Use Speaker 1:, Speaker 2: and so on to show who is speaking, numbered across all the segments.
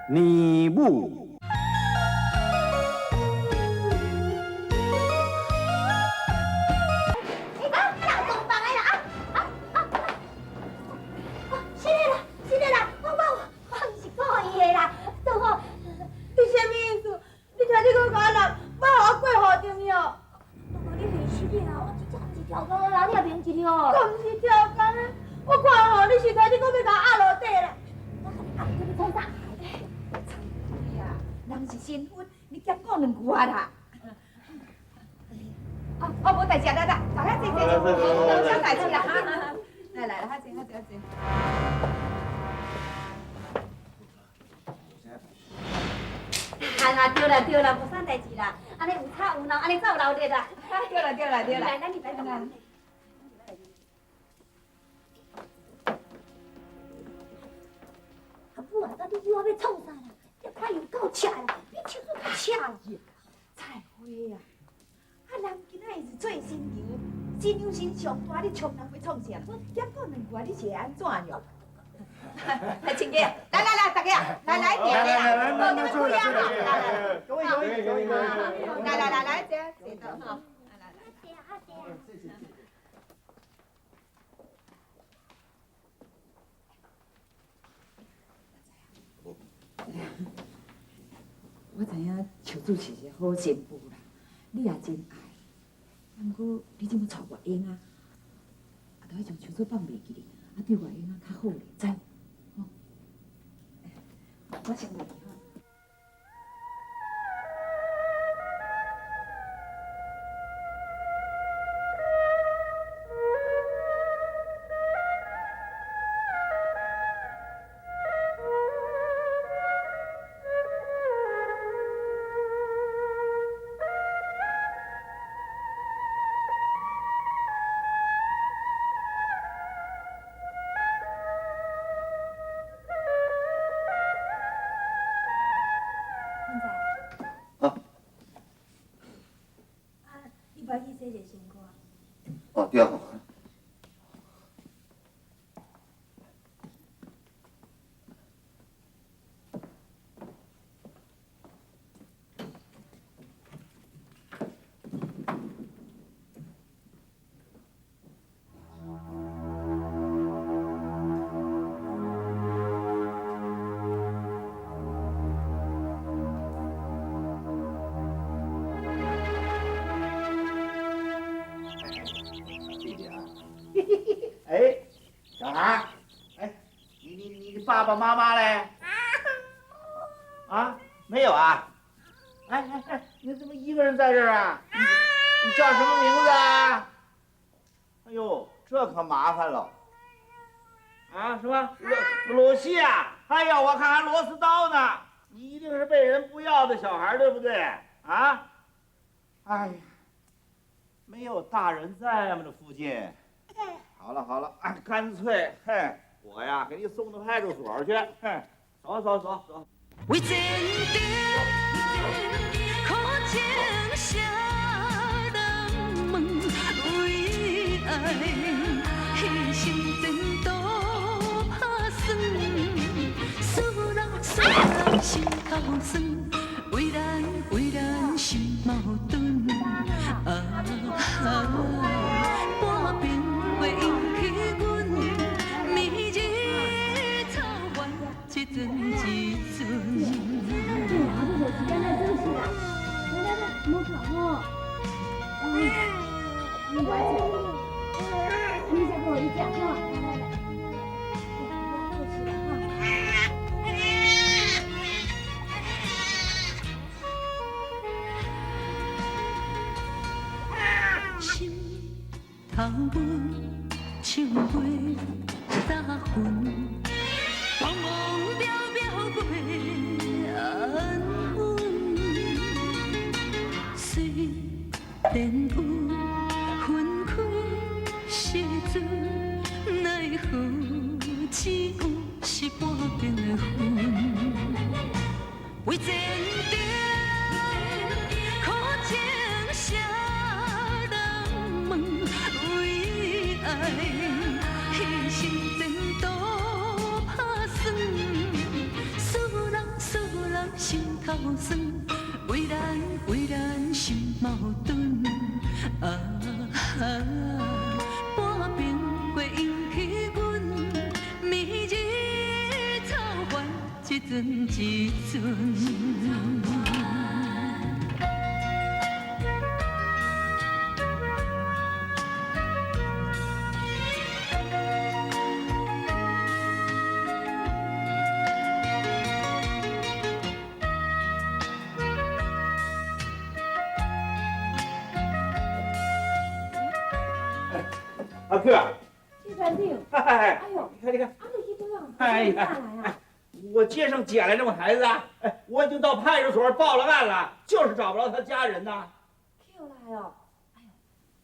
Speaker 1: 年母。
Speaker 2: 是的啦，是的啦，我毋是故意的啦，都好。
Speaker 3: 你啥物意思？你听你阁共我闹，我予我过户定去哦。
Speaker 2: 你袂是的啦，我真正毋是超工的啦，你也明一哦。
Speaker 3: 阁毋是超工的，我看吼你是听你阁欲共我压落底啦。
Speaker 2: 我共你压落底，你创啥？
Speaker 4: 人是新婚，你兼讲两句啊啦。哦哦，无代志啊，来来，大家坐坐坐，无啥代志啦。来来，较坐较坐较坐。
Speaker 2: 啊啦，对啦对啦，无啥代志啦，按呢有吵有闹，按呢才有闹热啦。
Speaker 4: 对啦对啦对啦。
Speaker 2: 来，咱入来来。阿母啊，到底我欲创啥啦？你看有够赤啦，比手术较赤啦。
Speaker 4: 菜花啊，啊人今仔日是做新娘，新娘身上大，你冲人欲创啥？我兼讲两句啊，你是会按怎样？来，亲家，来来来，大家来来坐来啦，来来来来，各位各位各位，来来来来，坐坐倒吼，来来来。我知影秋子是一个好新妇啦，你也真爱，啊，毋过你这马娶月英啊，啊，著爱将秋子放袂记哩，啊，对月英仔较好咧，知无？吼，我先入去吼。
Speaker 5: 啊。
Speaker 2: 啊，你无爱去洗一下身躯？
Speaker 5: 哦，对啊。
Speaker 6: 弟弟啊，哎，小孩儿，哎，你爸爸妈妈嘞？啊，没有啊？哎哎哎，你怎么一个人在这儿啊？你叫什么名字啊？哎呦，这可麻烦了。啊，什么罗罗西啊？哎呀，我看还螺丝刀呢。你一定是被人不要的小孩，对不对？啊？哎呀，没有大人在吗？这附近。好了好了，啊，干脆，嘿，我呀给你送到派出所去。嘿，走走走走。
Speaker 7: 为前程，苦情谁人问？为爱牺牲前途拍算，输人输人心头酸，为难为难心矛盾。啊啊，半边会引起阮，明日草原一阵一阵。
Speaker 2: 对啊，这时间来做事啦。来来来，莫哭吼。你无爱食，你食无？你食吼。来来来，做事啦吼。
Speaker 7: 心头阮像飞搭云，茫茫渺渺袂安稳。虽然有分开时阵，奈何只有是半边的云。为前程，苦情谁人问？为爱牺牲前途拍算，输人输酸，為難為難心矛盾。啊哈，半暝過引起阮，暝日草原一阵一阵。
Speaker 6: 阿 Q 啊，
Speaker 2: 谢团长，
Speaker 6: 哎
Speaker 2: 哎呦，
Speaker 6: 你看你看，
Speaker 2: 啊你去佗啊？
Speaker 6: 哎呀
Speaker 2: 哪来啊？
Speaker 6: 我街上捡来这么孩子啊，哎，我已经到派出所报了案了，就是找不着他家人呐。
Speaker 2: 捡来哦，哎呦，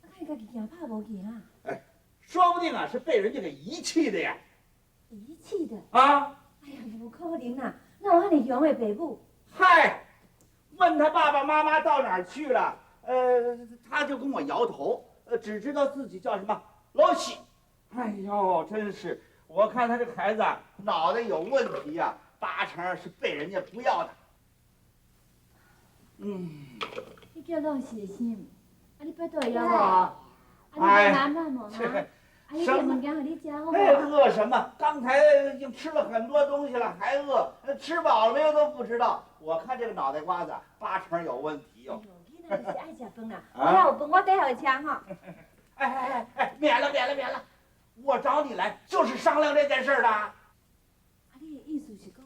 Speaker 2: 啊，看伊家己行拍无去啊？
Speaker 6: 哎，说不定啊是被人家给遗弃的呀。
Speaker 2: 遗弃的？
Speaker 6: 啊？
Speaker 2: 哎呀，无可能啦，哪有遐尔凶的爸母？
Speaker 6: 嗨，问他爸爸妈妈到哪儿去了，他就跟我摇头，只知道自己叫什么老喜。哎呦，真是，我看他这个孩子啊，脑袋有问题呀，八成是被人家不要的。嗯，
Speaker 2: 你叫老喜的心，啊，你拜托会晓无？啊，你别难办无哈？啊，你点物件予你食好无？
Speaker 6: 哎，饿什么？刚才已经吃了很多东西了，还饿？吃饱了没有都不知道。我看这个脑袋瓜子八成有问题哟。
Speaker 2: 囡仔就是爱食饭啦，我遐有饭，我底下有车吼。
Speaker 6: 哎哎哎哎，免了免了免了，我找你来就是商量这件事的。
Speaker 2: 啊，你的意思是讲，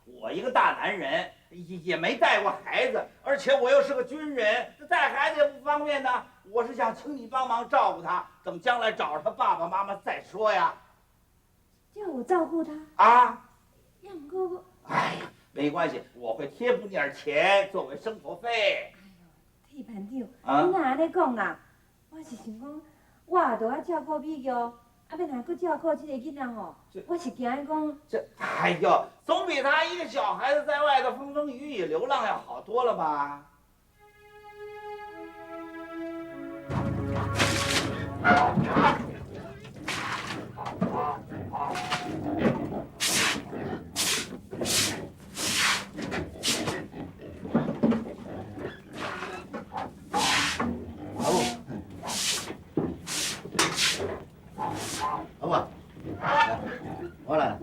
Speaker 6: 我一个大男人也没带过孩子，而且我又是个军人，带孩子也不方便呢。我是想请你帮忙照顾他，等将来找着他爸爸妈妈再说呀。
Speaker 2: 叫我照顾他？
Speaker 6: 啊？
Speaker 2: 要不过我……
Speaker 6: 哎呀，没关系，我会贴补点钱作为生活费。
Speaker 2: 哎呦，铁班长，你哪按呢讲啦？我是想讲，我也著爱照顾美玉，啊，欲若阁照顾这个囡仔吼，我是惊伊讲。
Speaker 6: 这，哎呦，总比他一个小孩子在外头风风雨雨流浪要好多了吧？
Speaker 1: 阿母，阿母，来，我来。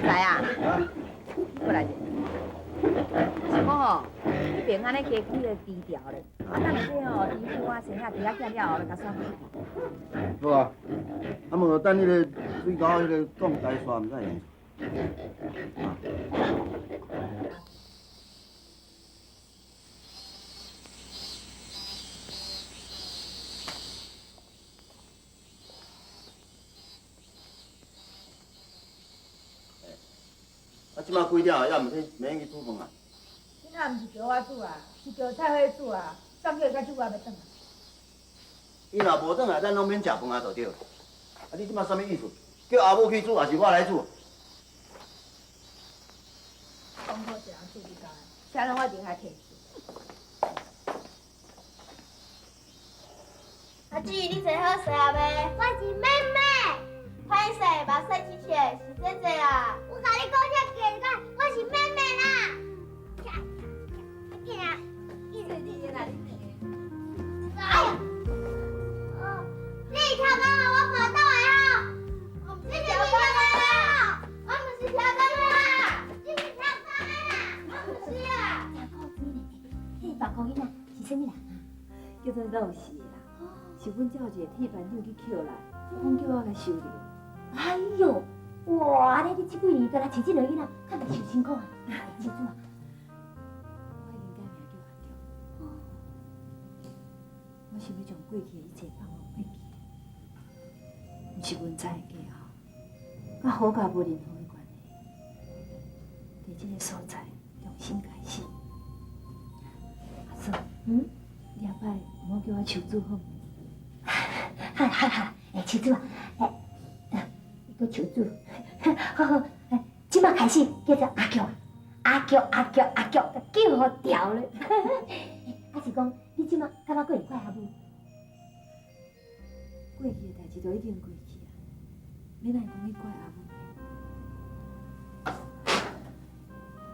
Speaker 4: 来啊！过来者。是讲吼，彼边按呢加起个低调咧，啊，等下这吼衣服我先仔伫遐寄了后，就共选回去。
Speaker 1: 好啊，啊，无等彼个水沟彼个讲台煞，毋知会用。啊，这摆几点啊？犹毋去，免去煮饭啊？
Speaker 3: 今仔毋是叫我煮啊，是叫菜花煮啊。送叫伊较久我欲转来。
Speaker 1: 伊若无转来，咱拢免食饭啊，就对。啊，你这摆啥物意思？叫阿母去煮，还是我来煮？
Speaker 3: 讲好一人煮就够，啥拢我一定来提。
Speaker 5: 阿姊，你坐好势啊未？我是妹妹。歹势，目屎切切，是姐姐啊。我共你讲遮济个，我是妹妹啦。紧啊！
Speaker 4: 你你来，你
Speaker 5: 哎呀！你跳钢啊，我跑到的吼。我不是跳钢的啦，我不是跳钢的啦，你是跳钢的啦，我不是啊。
Speaker 2: 迄个法国囡仔是啥物人啊？叫做老师啦，是阮叫一个铁班长去捡来，讲叫我共收留。哎哟，哇！你这几年敢若饲这两个囡仔，敢会受辛苦啊？是怎？我已经改名叫番长。我想欲将过去的一切放予过去，毋是文采的计较，佮好佮无任何的关系。伫这个所在重新开始。阿嫂，你后摆毋好叫我求助好毋？
Speaker 5: 好好好，哎，秋子啊，哎，伊阁求助，好好，这马开始叫做阿菊，阿菊阿菊阿菊，叫予掉咧。啊是讲，你这马感觉阁会怪阿母？
Speaker 2: 过去的代志都已经过去啊，欲按怎讲去怪阿母？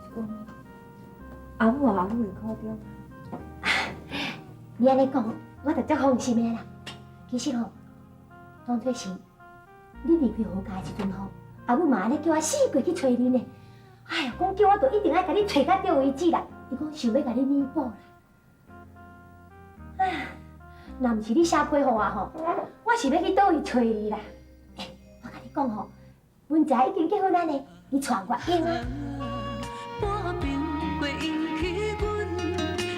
Speaker 2: 是讲阿母有阿母的苦衷。
Speaker 5: 你按呢讲，我就足放心的啦。其实吼，当初是你离开何家的时阵吼，阿母嘛按呢叫我死过去揣你呢。哎哟，讲叫我就一定爱共你揣到对为止啦。伊讲想欲共你弥补啦。哎，若毋是你写批予我吼，我是欲去佗位揣你啦。欸，我共你讲吼，文才已经结婚啊呢，伊娶月英啊。
Speaker 7: 半边过引起阮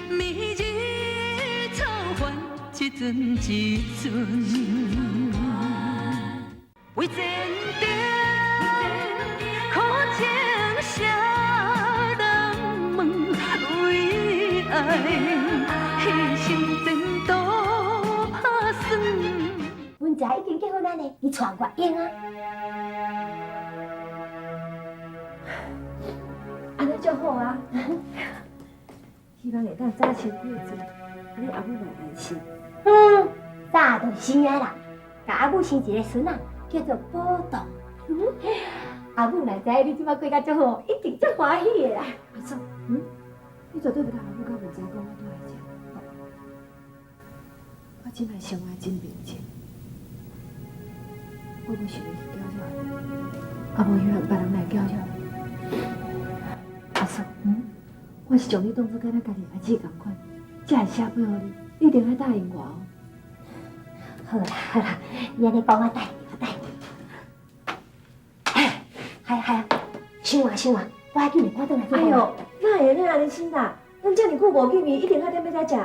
Speaker 7: 暝日草原一阵一阵，为前程苦情谁人问？为爱牺牲前途拍算。
Speaker 5: 文才已经结婚啊呢，伊娶月英啊。
Speaker 2: 按呢足好啊！希望会当早生贵子，按呢阿母嘛会安心。
Speaker 5: 嗯，早就生啊啦，共阿母生一个孙仔，叫做宝栋。阿母若知影你这摆过甲足好，一定足欢喜的啦。
Speaker 2: 阿嫂，你绝对毋通阿母佮文才讲我住佇遮。我这摆生活真平静，我无想欲去搅扰伊，也无希望别人来搅扰伊。阿嫂，我是将你当作敢若家己孩子仝款，才会写批予你，你一定爱答应我哦。
Speaker 5: 好啦好啦，你按呢讲，我答应你，我答应你。哎，系啊系啊，想啊想啊，我爱紧来赶转来。
Speaker 2: 哎哟，哪会你按呢先啦？咱遮尔久无见面，一定爱踮欲遮食。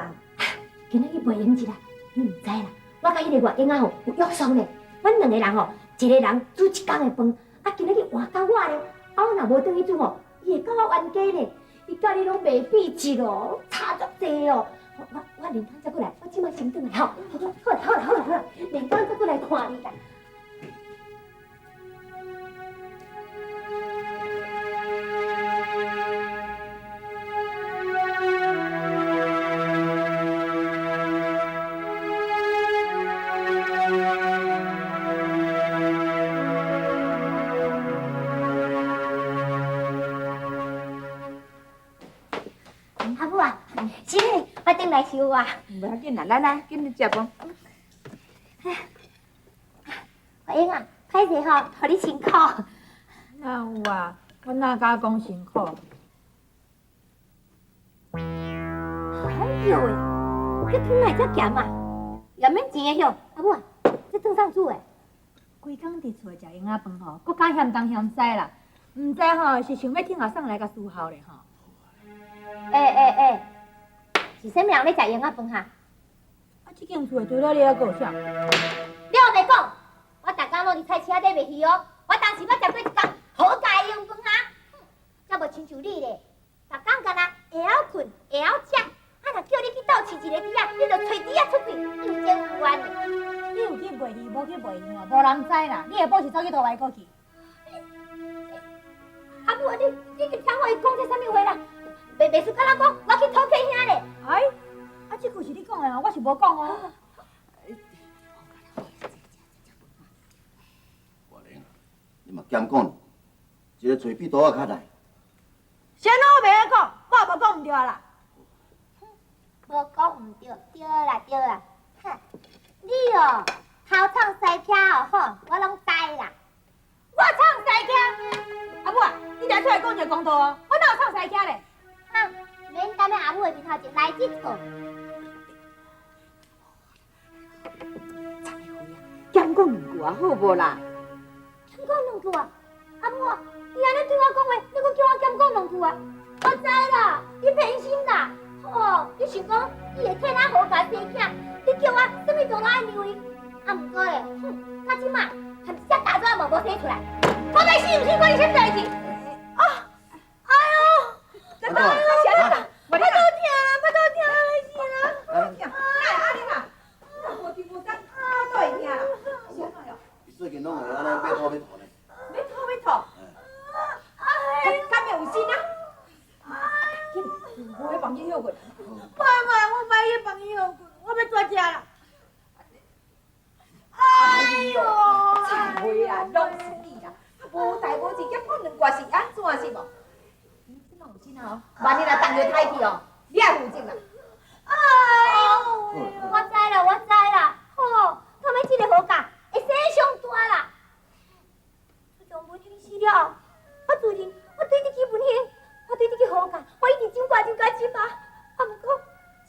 Speaker 5: 今仔去陪英一啦，你毋知啦，我佮彼个月英仔吼有约束呢。阮两个人吼，一个人煮一工的饭，啊，今仔去换到我咧，啊，我若无转去煮吼，伊会佮我冤家呢。伊佮你拢袂比一咯，差足济哦。我明天才过来，我这摆先转来吼。好啦好啦好啦好啦，明天才过来看你啦。阿母啊，是嘞，我转来收啊。
Speaker 4: 无要紧啦，来来，紧去食饭。
Speaker 5: 月英啊，歹势吼，予你辛苦。
Speaker 3: 哪有啊？我哪敢讲辛苦？
Speaker 5: 哎呦喂，这汤哪会遮咸啊？也免钱的哟，阿母啊，这汤啥煮的？
Speaker 3: 规工伫厝食蠅仔饭吼，阁加嫌东嫌西啦，毋知吼是想欲天后送来共伺候咧吼。
Speaker 5: 欸，是啥物人咧食蠅仔饭哈？
Speaker 3: 啊，这间厝的除了你，犹阁有啥？
Speaker 5: 你后白讲，我逐工拢伫菜市仔底卖鱼哦，我当时捌食过一工好价的蠅饭啊，才无亲像你咧，逐工干焦会晓睏，会晓食，啊若叫你去斗饲一个猪仔，你就揣猪仔出去，应征有缘的。
Speaker 3: 你有去卖鱼，无去卖鱼哦，无人知啦。你下晡是走去佗位阁去？
Speaker 5: 阿母，你去听我伊讲这啥物话啦？袂输敢若讲，我去讨客兄咧。
Speaker 3: 哎，啊，这句是你讲的哦，我是无讲哦。
Speaker 1: 月玲，你嘛兼讲，一个嘴比刀仔较内。
Speaker 3: 啥拢我袂晓讲，我也无讲毋对啊啦。
Speaker 5: 无讲毋对，对啦对啦。哼，你哦，头创西偏哦，吼，我拢知啦。
Speaker 3: 我创西偏？阿母啊，你定出来讲一个公道哦，我哪有创西偏咧？
Speaker 5: 哈，免踮咧阿母的面头前来这套。
Speaker 4: 彩辉啊，减讲两句啊，好无啦？
Speaker 5: 减讲两句啊？阿母，伊按呢对我讲话，你阁叫我减讲两句啊？我知啦，你偏心啦。哦，你想讲伊会替咱好家生囝，你叫我啥物都爱让伊。啊，毋过咧，哼，到这马，含一只大纸嘛无生出来，我欲死毋死关你啥物代志？
Speaker 3: 啊！哎呦！哎呦！我肚疼啦，我肚疼啦，死啦！哪会按呢啦？无甜无酸，肚会疼啦。
Speaker 4: 看死无？你这嘛有真啊？万一若动着胎去哦，你爱负责啦。
Speaker 5: 哎呦，我知啦，我知啦，吼，他们这个好教，会生上大啦。自从文英死了后，我自认我对得起文英，我对得起好教，我一直真挂真加真嘛。啊，毋过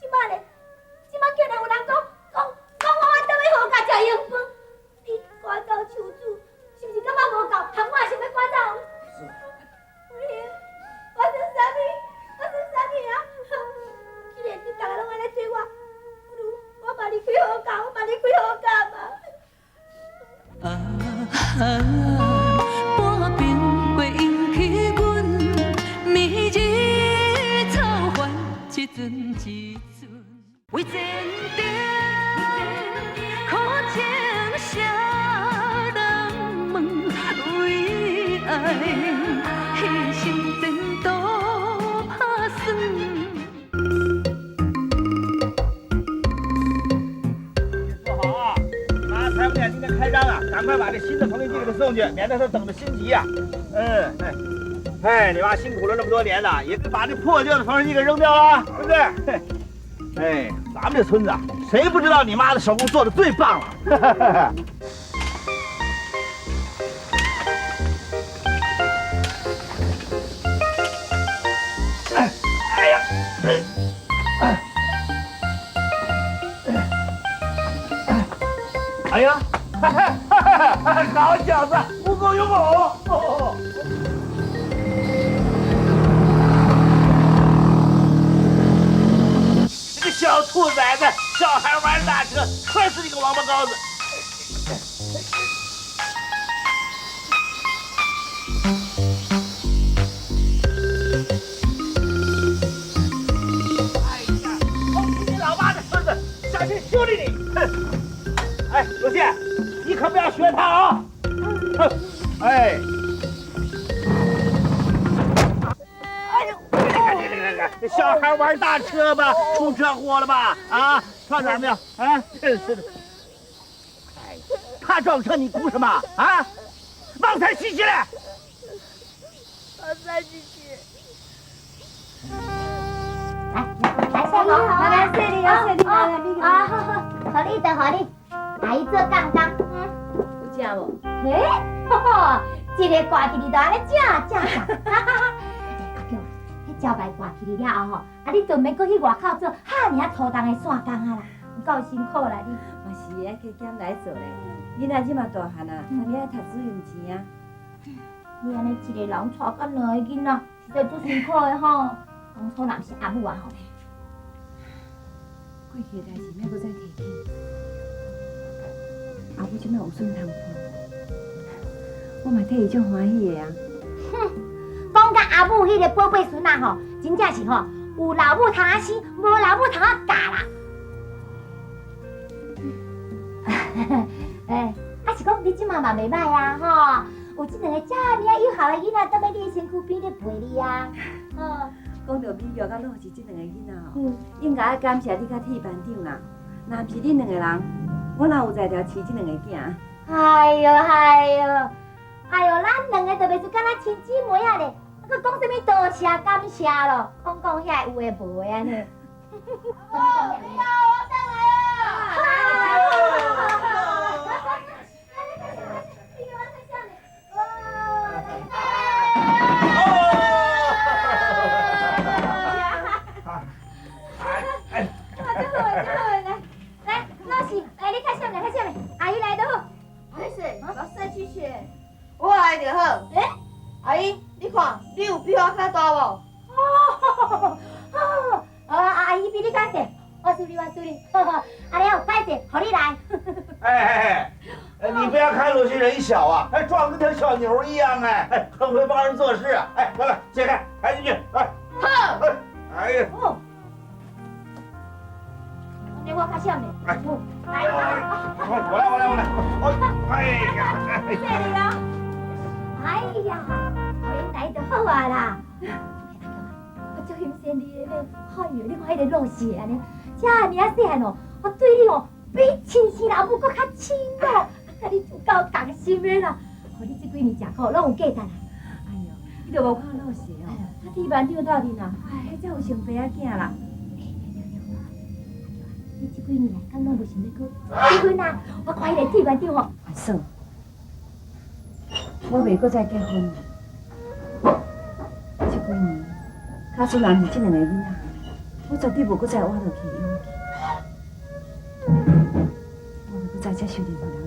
Speaker 5: 这摆咧，这摆竟然有人讲讲讲我我踮咧好教食盐饭，你赶走手主，是毋是感觉无够？含我也想欲赶走？文英，我算啥物？我算啥物啊？既然恁逐个拢按呢对我，不如我嘛离开好教，我嘛离开好教嘛。
Speaker 7: 啊，半瓶过引起阮暝日草原一阵一阵，为前程苦情谁人问？为爱牺牲前途拍算。
Speaker 6: 坐好啊！妈裁缝店今天开张啊，赶快把这新的缝纫机给他送去，免得他等着心急啊。嗯，哎，哎，你妈辛苦了那么多年了，也别把这破旧的缝纫机给扔掉了，对不对？哎，咱们这村子啊，谁不知道你妈的手工做的最棒了？哎呀，哎呀，好小子，武功有猛！这个小兔崽子，小孩玩大车，摔死你个王八羔子！哎呀，我你老妈的孙子，小心修理你！哼！哎，罗宪，你可不要学他啊！哼，哎，哎呦，你看这这这这，小孩玩大车吧，出车祸了吧？啊，撞哪儿没有？啊，真是的。哎，他撞车你哭什么？啊，旺财喜气嘞！
Speaker 5: 旺财喜气。
Speaker 2: 好，来来，谢你啊，谢你，来来，你
Speaker 5: 啊，好好，予你就予你。阿姨做杠杠，
Speaker 2: 有食无？
Speaker 5: 欸，吼吼，一个挂起去就按呢正正正，哈哈哈。阿娇，彼招牌挂起去了后吼，啊，你就免阁去外口做哈尔啊粗重的线工啊啦，有够辛苦啦你。
Speaker 2: 嘛是爱加减来做咧，囡仔这马大汉啊，啥物爱读书用钱啊。
Speaker 5: 你按呢一个人带甲两个囡仔，实在足辛苦的吼。当初若毋是阿母啊吼，
Speaker 2: 过去的代志莫阁再提起。阿母这摆有孙通抱，我嘛替伊足欢喜的啊。
Speaker 5: 哼，讲甲阿母彼个宝贝孙仔吼，真正是吼，有老母通仔生，无老母通仔教啦。哎，啊是讲你这马嘛袂䆀啊吼，有这两个遮尔仔有效的囡仔踮咧你的身躯边咧陪你啊。吼，
Speaker 2: 讲到美玉佮露丝这两个囡仔吼，应该爱感谢你佮铁班长啦。若毋是恁两个人，我哪有才调饲这两个囝？
Speaker 5: 哎哟哎哟，哎哟，咱两个就袂输敢若亲姊妹仔咧，啊，阁讲啥物多谢感谢咯，讲讲遐有的无的按呢。哦，你好，我转来
Speaker 4: 我来就好。欸，阿姨，你看，你有比我较大无？
Speaker 5: 哦，哦，阿姨比你较细，我输你，我输你，阿了，歹势，予你来。
Speaker 6: 哎哎哎，你不要看鲁迅人小啊，哎，壮跟条小牛一样哎，哎，很会帮人做事啊。哎，来来，解开，抬进去，来。
Speaker 4: 好。
Speaker 6: 哎呀。
Speaker 5: 哦。你我较闪嘞。
Speaker 6: 哎。来，我来，我来，我来。哎呀。
Speaker 5: 谢你啊。哎呀，予𪜶来就好啊啦。阿娇啊，我足欣羡你的咧，哎哟，你看彼个露丝按呢，遮尔仔细汉哦，我对你哦比亲生老母阁较亲哦，啊，佮你有够同心的啦，予你这几年食苦拢有价值啦。
Speaker 2: 哎哟，你你著無看老師哦，啊，鐵班長鬥陣啊，哎，才有成爸仔囝啦。
Speaker 5: 你這幾年來，敢攏無想欲閣結婚啊？我看彼个鐵班長吼，
Speaker 2: 阿嫂，我袂閣再結婚啦。這幾年，假使若毋是這兩个囡仔，我絕對無閣再活落去的勇氣。我袂閣再接受任何人。